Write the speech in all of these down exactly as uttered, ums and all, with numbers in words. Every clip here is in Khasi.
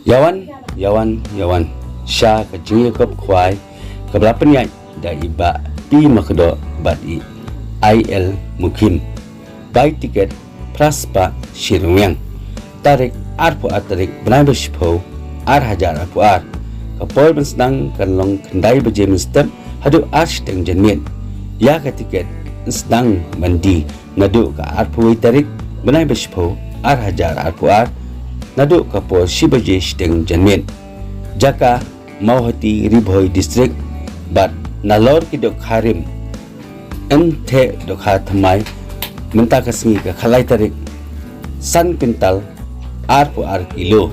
Ïawan, ïawan, ïawan sha ka jingïakop khwai kaba la pynïaid da i Bah P Makdoh bad i I L Mukhim. Bai tiket phra spah shi ryngwiang. Tarik arphew ar tarik bnai ba shiphew, ar hajar arphew ar. Ka por ban sdang kan long khyndai baje mynstep haduh ar shiteng janmiet. Ïa ka tiket yn sdang ban die naduh ka arphew wei tarik bnai ba shiphew, ar hajar arphew ar, naduh ka por shi baje shiteng janmiet. Jaka Mawhati, Ri Bhoi District. Bad nalor ki dohkha rim yn theh dohkha thymmai mynta ka sngi ka khatlai tarik, san kwintal arphew ar kilo.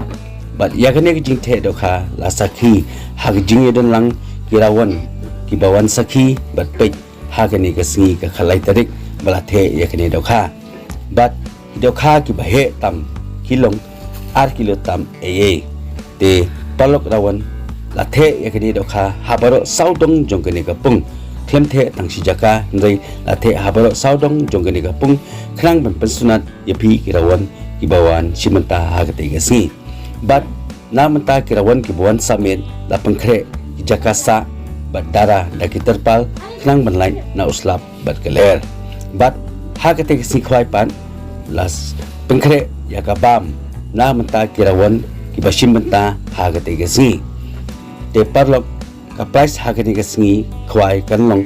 Bad ïa kane ka jingtheh dohkha la sakhi ha ka jingïadon lang ki rawon kiba wan sakhi bad peit ha kane ka sngi ka khatlai tarik ba la theh ïa kane dohkha. Bad ki dohkha kiba heh tam ki long ar kilo tam ei ei. Te paralok rawon, la theh ïa kane dohkha ha baroh sawdong jong kane ka pung. Khlem theh tang shi jaka, hynrei la theh ha baroh sawdong jong kane ka pung khnang ban pynsngewtynnat ïa phi ki rawon kiba wan shim bynta ha katei ka sngi. Bad na bynta ki rawon kiba wan sah miet, la pynkhreh ki jaka sah bad dara da ki terpal khnang ban lait na u slap bad ka lyer. Bad ha katei ka sngi khwai pat la s-, pynkhreh ïa ka bam na bynta ki rawon kiba shim bynta ha katei ka sngi. Te paralok, ka prize ha katei ka sngi khwai kan long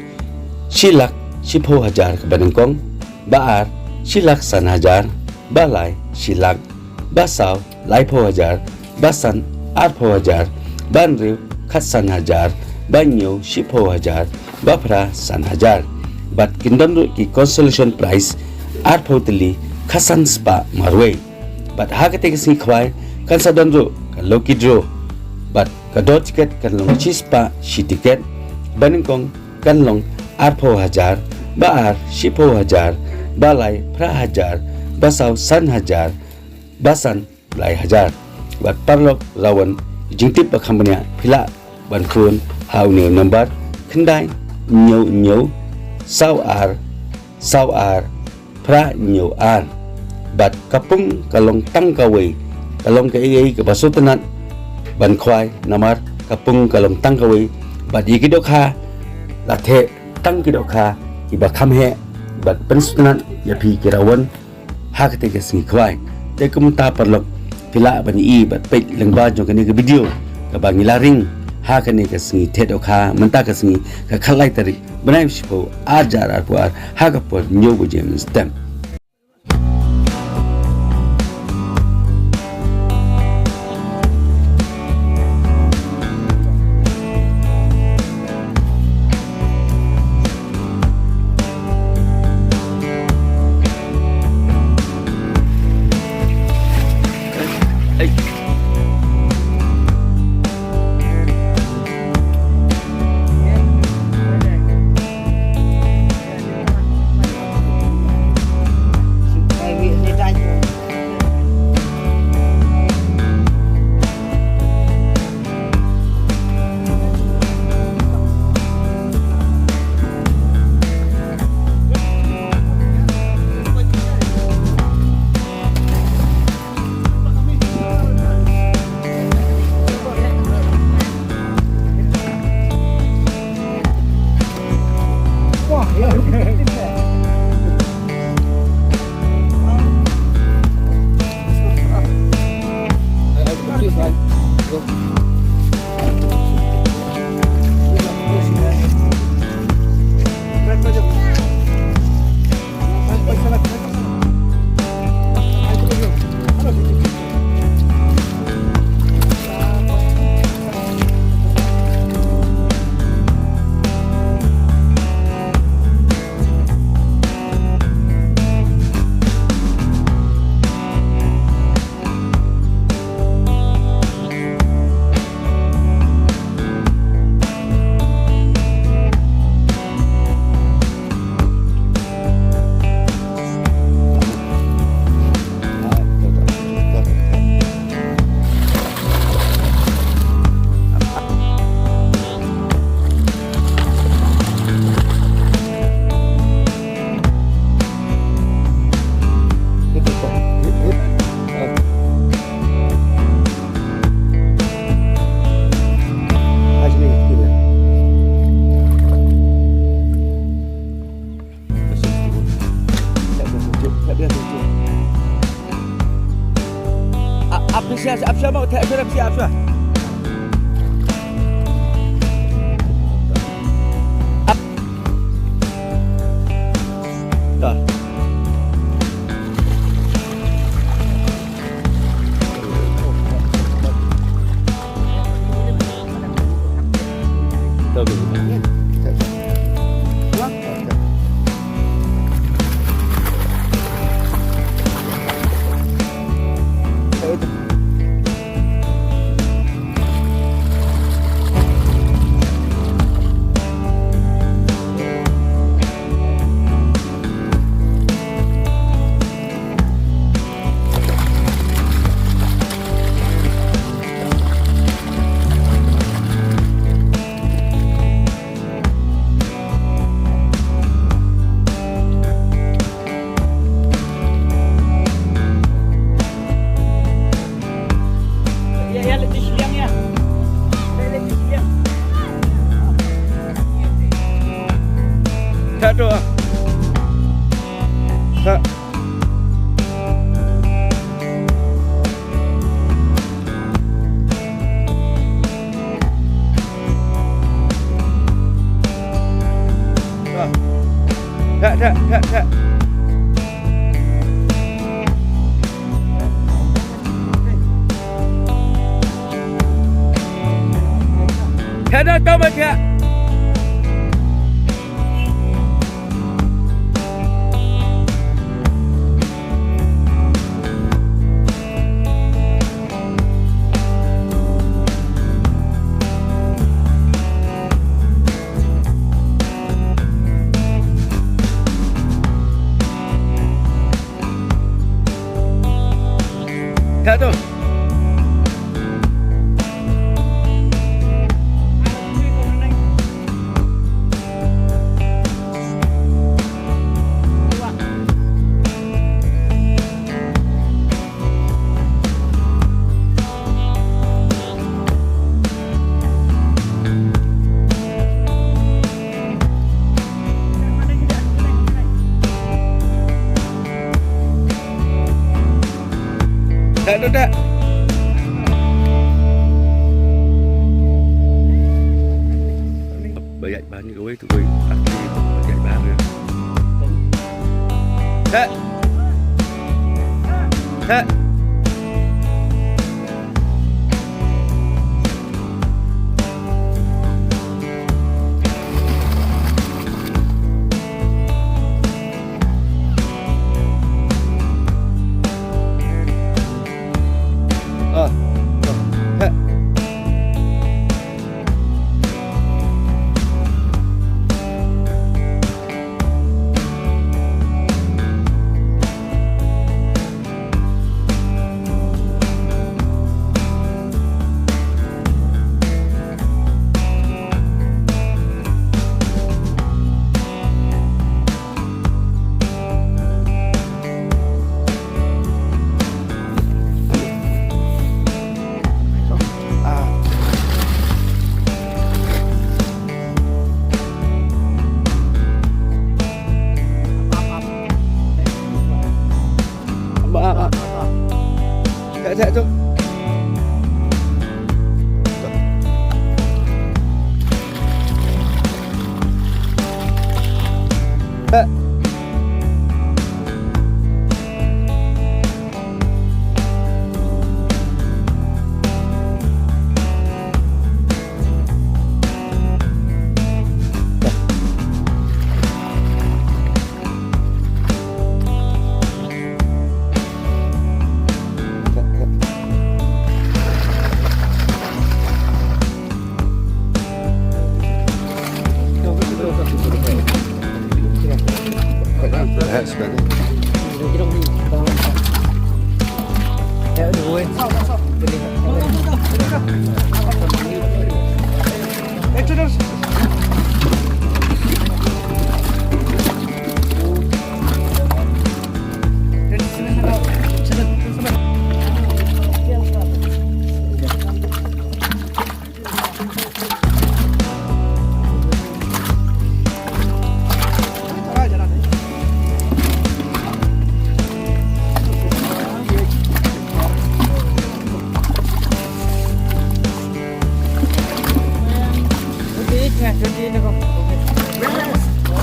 shi lak shiphew hajar kaba nyngkong, ba ar shi lak san hajar, ba lai shi lak, ba saw laiphew hajar, ba san arphew hajar, ba hynriew khatsan hajar, ba hynñiew shiphew hajar, ba phra san hajar. Bad kin don ruh ki consolation prize arphew tylli khatsan spah marwei. Bad ha katei ka sngi khwai kan sa don ruh ka lucky draw. Bad ka dor tiket kan long shi spah shi tiket. Ba nyngkong kan long arphew hajar, ba ar shiphew hajar, ba lai phra hajar, ba saw san hajar, ba san lai hajar. Bad paralok rawon, jingtip ba kham bniah phi lah ban phone ha une u number khyndai hynñiew hynñiew saw ar saw ar phra hynñiew ar. Bad ka pung ka long tang kawei, ka long kaei kaei kaba sngewtynnat ban khwai namar ka pung ka long tang kawei. Bad ïa ki dohkha la theh tang ki dohkha kiba kham heh bad pynsngewtynnat ïa phi ki rawon ha katei ka sngi khwai. Te kumta paralok, phi lah ban ïohi bad peit lyngba jong kane ka video kaba ngi la ring ha kane ka sngi theh dohkha mynta ka sngi ka khatlai tarik bnai shiphew, ar hajar arphew ar, ha ka por hynñiew baje mynstep. Ap shwa mo, ap shwa, ap shwa. Ap. To. Satu. Sa- Theh, theh, theh, theh. Theh, theh, theh, theh. Satu. Tak, tak, tak. Ba ïaid bha kawei tu kawei. Ba ïaid bha kawei. Heh. Heh. Ah. Heh.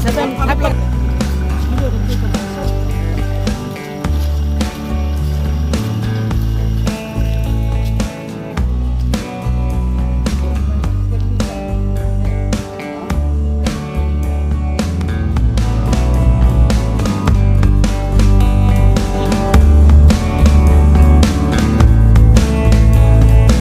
Seven, five lakh.